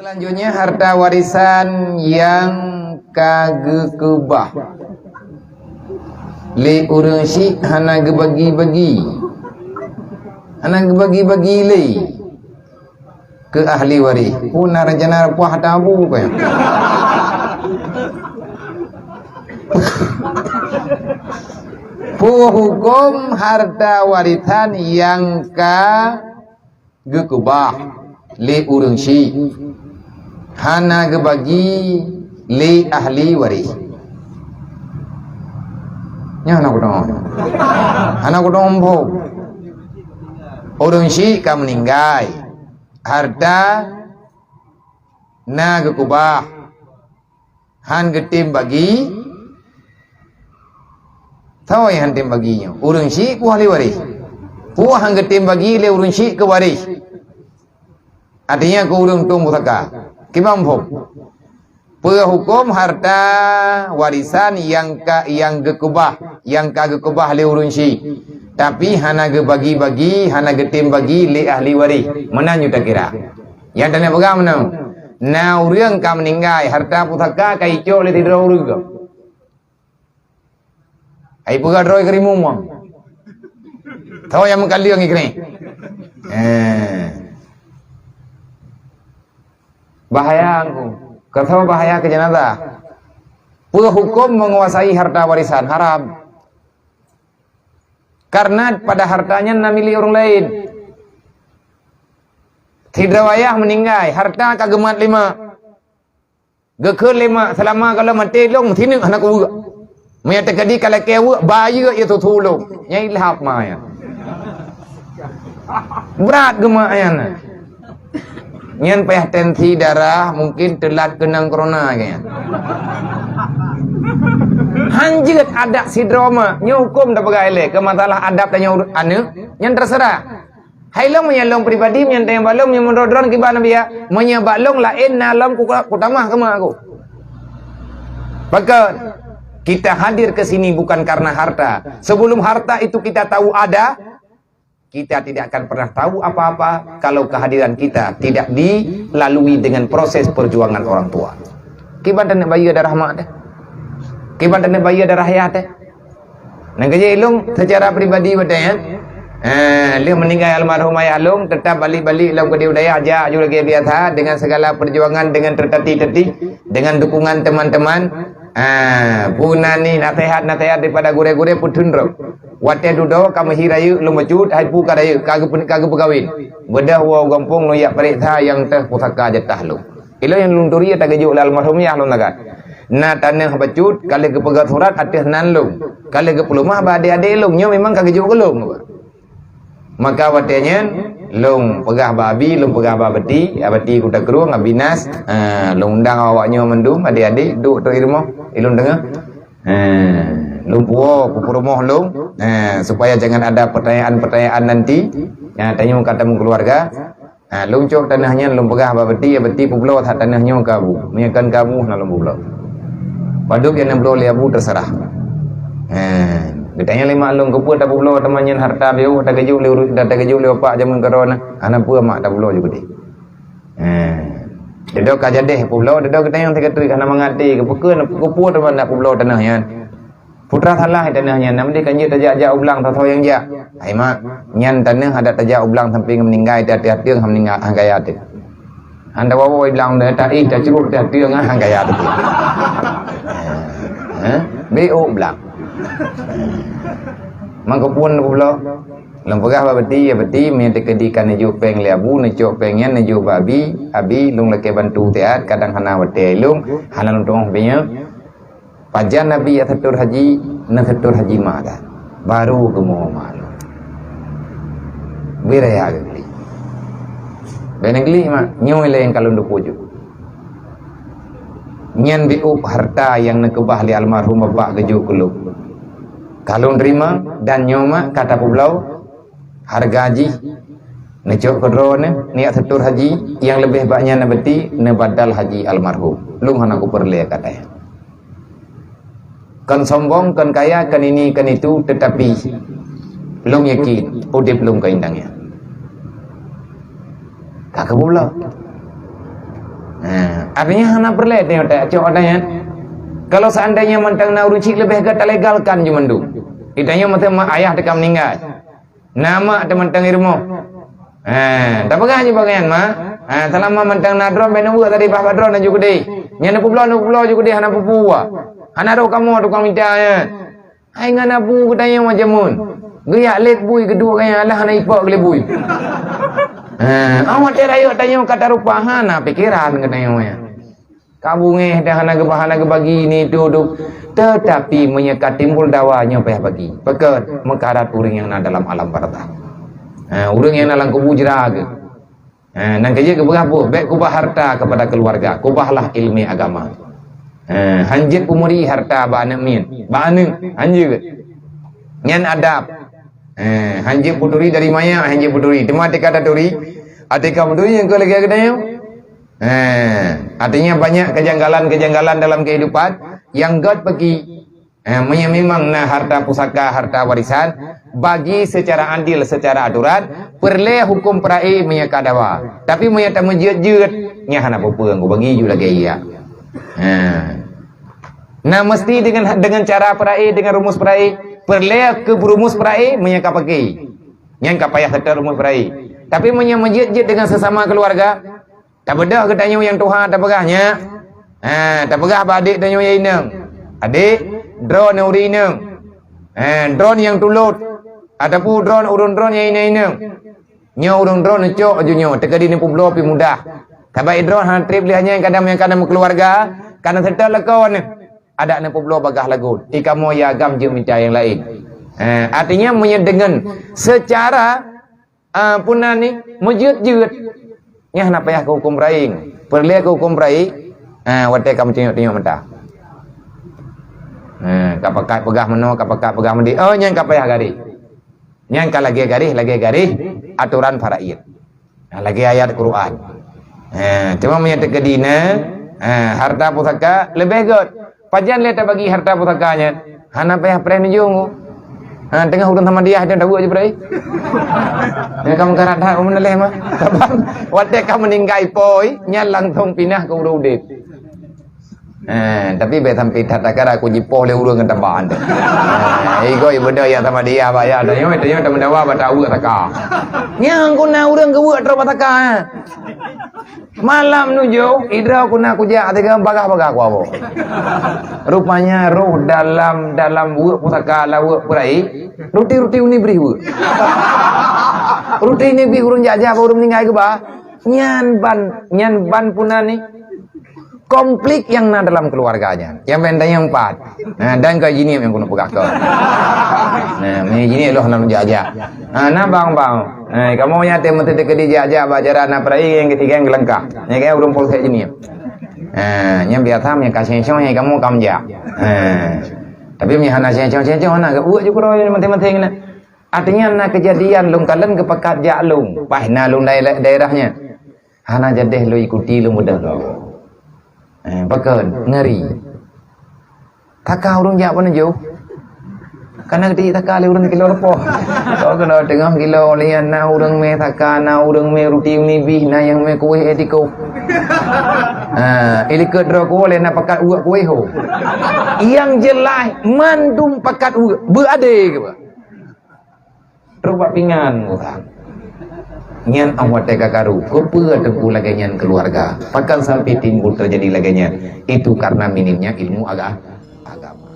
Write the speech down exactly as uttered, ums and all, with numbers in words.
Selanjutnya, harta warisan nyang ka geukeubah lé ureuëng syiek hana geubagi-bagi, hana geubagi-bagi lé keu ahli waréh. Peue na rencana reupah harta bu keu? Peue huköm harta warisan nyang ka geukeubah lé ureuëng syiek hana geubagi lé ahli waréh? Nyan hana kudong. Hana kudong boh. Ureuëng syiek ka meuninggai, harta na geukeubah, han geutem bagi. Soe nyang han tem bagi nyoe? Ureuëng syiek peue ahli waréh? Peue han geutem bagi lé ureuëng syiek keu waréh? Artinya keu ureuëng tueng pusaka. Kiban phom? Peue huköm harta warisan nyang ka, nyang geukeubah, nyang ka geukeubah lé ureuëng syiek, tapi hana geubagi-bagi, hana geutem bagi lé ahli waréh? Meunan nyoe takira. Nyang tanyoe peugah meunan, na ureuëng ka meuninggai, harta pusaka ka icok lé sidroe ureuëng. Ai peugah droe keu rimueng. Soe nyang meukaleueng ikri? Eh. Bahaya ngku. Keu soe bahaya keu jenazah? Peue huköm menguasai harta warisan? Haram. Karena pada harta nyan na milék ureuëng laén. Sidroe ayah meuninggai, harta ka geumat lé mak. Geukheun lé mak, "Seulama gohlom maté lôn, meusineuk hana kuweuek. Meunyo teukeudi ka lakée weuek, bayeue ie susu lôn." Nyan ilhab ma nyan. Brat geumak nyan. Nyan payah tensi darah, mungkin teulat keunong corona keu nyan. Han jeuet adat sidroe mak. Nyoe huköm tapeugah ilée keu masalah adat tanyoe aneuëk, nyan terserah. Hai lôn, meunyoe lôn pribadi, meunyoe tanyong bak lôn, meunyoe meunurot droen kiban Nabi ya, meunyoe bak lôn laén na lôn ku-, kutamah keu mak aku. Pakon? Kita hadir ke sini bukan karena harta. Sebelum harta itu kita tahu ada, kita tidak akan pernah tahu apa-apa kalau kehadiran kita tidak dilalui dengan proses perjuangan orang tua. Kiban taneuk bayeue darah mak teuh? Kiban taneuk bayeue darah ayah teuh? Nyang keujeuet ilôn secara pribadi watée nyan, eh, lheueh meuninggai almarhum ayah lôn, teutap balik-balik lôn keudeh u dayah, jak ju lagée biasa dengan segala perjuangan, dengan tertatih-tatih, dengan dukungan teman-teman. Ah, peue na ni naseuhat-naseuhat daripada gurée-gurée peuteun droe. Watée dudoe ka meuhi rayeuk lôn bacut, hai peue ka rayeuk, ka geupe-, ka geupeukawén. Beudôh woe u gampông lôn jak pareksa nyang teuh pusaka jatah lôn. Ilôn nyang lôn turi teugeujok lé almarhum yah lôn sagat. Na tanoh bacut, ka lheueh geupeugah surat ateueh nan lôn. Ka lheueh geupeuleumah bak adék-adék lôn, nyoe memang ka geujok keu lôn. Maka watée nyan, lôn peugah bak abi, lôn peugah bak abati, abati Kuta Krueng, abi Nas, ha, lôn undang awak nyoe mandum, adék-adék, duek teuh i rumoh, i lôn teungoh. Ha, lôn puwoe, peurumoh lôn, ha, supaya jangan ada pertanyaan-pertanyaan nanti. Ha, tanyoe ka tameukeuluwarga. Ha, lôn cok tanoh nyan lôn peugah bak abati, abati peubloe that tanoh nyoe keu abu. Meunyoe kon keu abu, hana lôn peubloe. Padub nyang neubloe lé abu teuseurah. Ha, geutanyong lé mak lôn, keupeue tapeubloe teuma nyan harta beuh, tageujok lé ureueng, tageujok lé bapak jameun keudroe na. Hana peue mak, tapeubloe ju keudeh. Ha. Deudok ka jadeh peubloe, deudok geutanyong sigoe teuk hana mangat até, keupeue, keupeue teuma na peubloe tanoh nyan. Putra salah tanoh nyan, nam deh kan jeuet tajak-jak u blang, soe-soe nyang jak. Hai mak, nyan tanoh adak tajak u blang sampai ngon meuninggai, teuh ateueng han meuninggai, han kaya teuh. Han tawoe-woe i blang, taéh, tacurok teuh ateueng, han kaya teuh. Ha? Beuh u blang. Mangkopun peubloe. Lôn peugah bak abati, "Ya abati, meunyoe teukeudi ka neujok péng lé abu, neucok péng nyan neujok bak abi, abi lôn lakée bantu siat, kadang hana watée lôn, hana lôn tuoh bak nyoe." Pajan Nabi jak seutor haji, neusetor haji mak dah. Baru geumoe mak lôn. Beu raya geuklik. Bèk neuklik mak, nyoe lé nyang ka lôn dupeue jeuet. Nyan beuh harta nyang neukeubah lé almarhum bapak geujok keu lôn. Ka lôn teurimong dan nyoe mak ka tapeubloe hareuga jih. Neucok keudroe neuh, neujak seutor haji, nyang leubeh bak nyan neubeuti, neubadal haji almarhum. Lôn hana kupeureulée kata nyan. Kon sombong, kon kaya, kon ini, kon itu, teutapi lôn yakin udeb lôn keu indang nyan. Ka keupeubloe. Artinya hana peureulée teuh cok ata nyan. Kalau seandainya mantong na ureuëng chik leubeh gét talegalkan ju mandum. Itanya mantong mak ayah teuka meuninggai. Na mak teuh mantong i rumoh. Ha, tapeugah ju bagian mak. Ha, selama mantong na droen bèk neubuet tadi bah droen ju keudeh. Nyan neupubloe neupubloe ju keudeh hana peue-peue. Hana roh kamoe tukang mita nyan. Hai ngon abu geutanyoe macam mun. Geuyak lét bui geuduek gaya alah hana ipok geuh lé bui. Ha, awak teuh rayeuk tanyoe ka tarupa hana pikeran geutanyoe nyan. Ka bungéh dah hana geuba hana geubagi ni tu tu. Tetapi meunyoe ka timbul dawa nyoe payah bagi. Peugét meukarat ureuëng nyang na dalam alam barzakh. Ha, ureuëng nyang na lam kubu jra geuh. Ha, nyan keuh jeuet geupeugah buet, bèk kubah harta kepada keluarga, kubahlah ilmu agama. Ha, hanjeuet peumuri harta bak aneuk miet, bak aneuk, hanjeuet. Nyan adab. Ha, hanjeuet peuturi dari maya, hanjeuet peuturi. Teuma teuka taturi, teuka peuturi nyang keu lagèe geutanyoe. Ha, artinya banyak kejanggalan-kejanggalan dalam kehidupan yang gét bagi Eh, meunyoe memang na harta pusaka, harta warisan, bagi secara adil, secara aturan, peureulée huköm peurae meunyoe ka dawa. Tapi meunyoe tameujeuet-jeuet, nyan hana peue-peue, bagi ju lagée iya. Ha. Nah, mesti dengan dengan cara peurae, dengan rumus peurae, peureulée keu rumus peurae meunyoe ka pake. Nyan ka payah seutôt rumus peurae. Tapi meunyoe meujeuet-jeuet dengan sesama keluarga, Tabeudôh geutanyoe nyang tuha tapeugah nyan. Ha, tapeugah bak adék tanyoe nyang inong. Adék, droeneuh ureuëng inong. Ha, droeneuh nyang tulôt. Ataupun droeneuh ureuëng droeneuh nyang inong-inong. Nyoe ureuëng droeneuh cok aju nyoe, teukeudi neupubloe pih mudah. Sabab droeneuh hana treb lé nyan kadang nyang ka na meukeuluwarga, ka na seutôt lakoe neuh. Adak neupubloe bagaih lagot. I kamoe ya agam jeuet mita nyang laén. Ha, artinya meunyoe deungon secara Ah, peue nan ni, meujeuet-jeuet. Nyan hana payah keu huköm peurae. Peureulée keu huköm peurae, ah, watée ka meutunyok-tunyok mata. Ah, ka pakat peugah meunoe, ka pakat peugah meudéh. Oh, nyan ka payah garéh. Nyan ka lagée garéh, lagée garéh atoran faraid. Ah, lagée ayat Quran. Ah, cuma meunyoe teukeudi na, ah, harta pusaka leubeh gét. Pajan lé tabagi harta pusaka nyan? Hana payah preh neujong. Ha, teungoh ureuëng Samadiyah itu tabuet je preh. Nyan ka meukarat that ureuëng lé mah. Watée ka meuninggai poi, nyan langsong pinah keu ureuëng udeb. Eh, tapi bèk sampai that takara aku jipoh lé ureuëng ngon tabaan tu. Eh, igo ibeudôh ya Samadiyah, baya tanyoe, tanyoe tameudawa bak tabuet saka. Nyang guna ureuëng geubuet troh bak saka, eh. Malam nujoh, idroe kuna kujak teuga bagah-bagah kuaboe. Rupanya roh dalam, dalam weuek pusaka, lam weuek peurae, ruti-ruti uni brih weuek. Ruti ni bih ureuëng jak-jak bak ureuëng meuninggai geuba. Nyan ban, nyan ban puna ni. Konflik nyang na dalam keuluwarga nyan. Nyang ban dan nyang pat. Nah, dan ka jinie nyang keuneuk peugah keu. Nah, meunyoe jinie loh nam jak-jak. Ha, na bang-bang. Eh, kamoe nyan teuh meuteudeukeudi jak-jak bak jalan na peurae nyang keutika nyang geulangkah. Nyang kaya ureuëng polsek jinie. Eh, nyang biasa nyang ka seng-seng nyang kamoe kam jak. Eh. Tapi meunyoe hana seng-seng-seng hana geubuet ju keudroe manteng-manteng na. Artinya na keujadian lôn kalon geupakat jak lôn. Paih na lôn daerah, daerah nyan. Hana jadeh lôn ikuti lôn beudôh lôn. Eh, pakon ngeri. Taka ureuëng jak peunujoh. Kana geuti taka lé ureuëng kilo leupah. Kau kena tengah kilo lian na ureuëng mé taka, na ureuëng mé ruti uni bih, na nyang mé kueh eh tiko. Ha, ilikot droe kuwoe lé na pakat uek kueh ho. Yang jelas mandum pakat uek. Beuadé ke ba? Trok bak pingan urang. Nyan ah watée ka karu, keupeue teungku lagée nyan keuluwarga? Pakon sampai timbul teujadi lagée nyan? Itu karena minimnya ilmu aga-, agama.